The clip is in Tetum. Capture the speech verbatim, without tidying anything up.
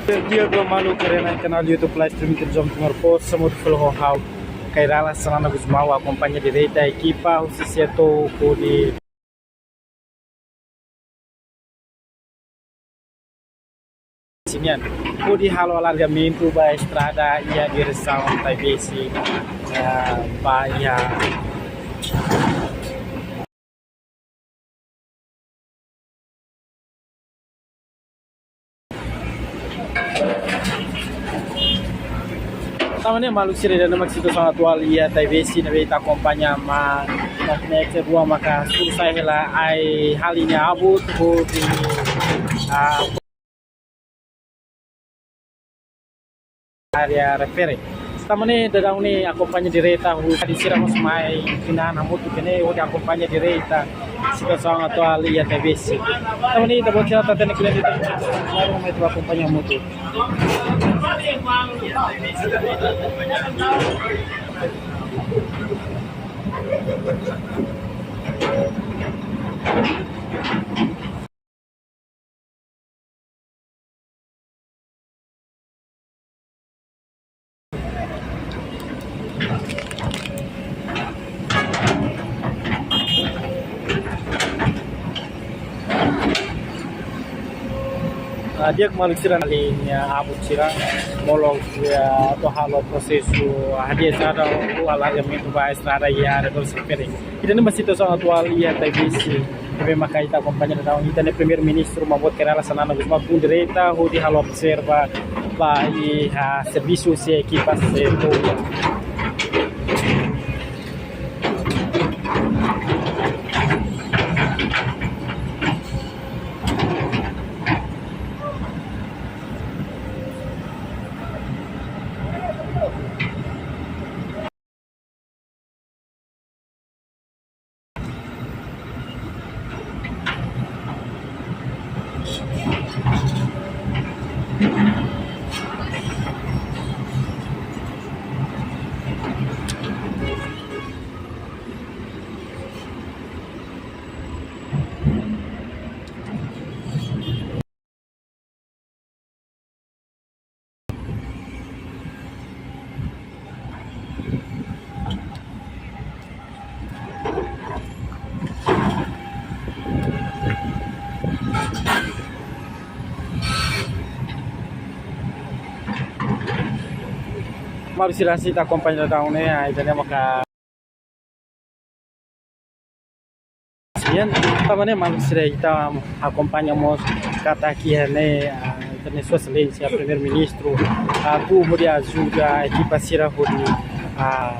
Di'ak ba maluk haree iha kanál YouTube live streaming Televizaun Timor Post, hamutuk fali ho ha'u, Kay Rala Xanana Gusmão, akompaña direta ekipa husi setór hodi sinian, hodi halo alargamentu ba estrada iha diresaun Taibesi, eh, ba iha Tanba ne'e maluk sira, ida-ne'e mak situasaun atuál iha Taibesi ne'ebé ita akompaña, ma, ma ne'e kedua maka susar hela ai-hali nia abut hodi, ah, área refere. Tanba ne'e daudaun ne'e akompaña direta, husi sira mós mai tinan hamutuk iha ne'e hodi akompaña direta situasaun atuál iha Taibesi. Tanba ne'e ita-boot sira atu hatene kle'an de'it, baru mai ita akompaña hamutuk. Ah, di'ak maluk sira, liña abut sira molok, ya, atu halo prosesu hadi'a estrada ou alargamentu ba estrada iha arredór refere. Ida-ne'e mak situasaun atuál iha Taibesi ne'ebé maka ita akompaña daudaun. Ita-nia Primeiru-Ministru, Maun Boot Kay Rala Xanana Gusmão, tun direta hodi halo observa ba iha servisu husi ekipa setór. Maluk sira, ita akompaña daudaun ne'e, ah, ida-ne'e maka sinian, tanba ne'e maluk sira, ita akompaña mós katak iha ne'e, ah, ita-nia Sua Exelénsia Primeiru-Ministru, ah, atu hodi ajuda ekipa sira hodi, ah,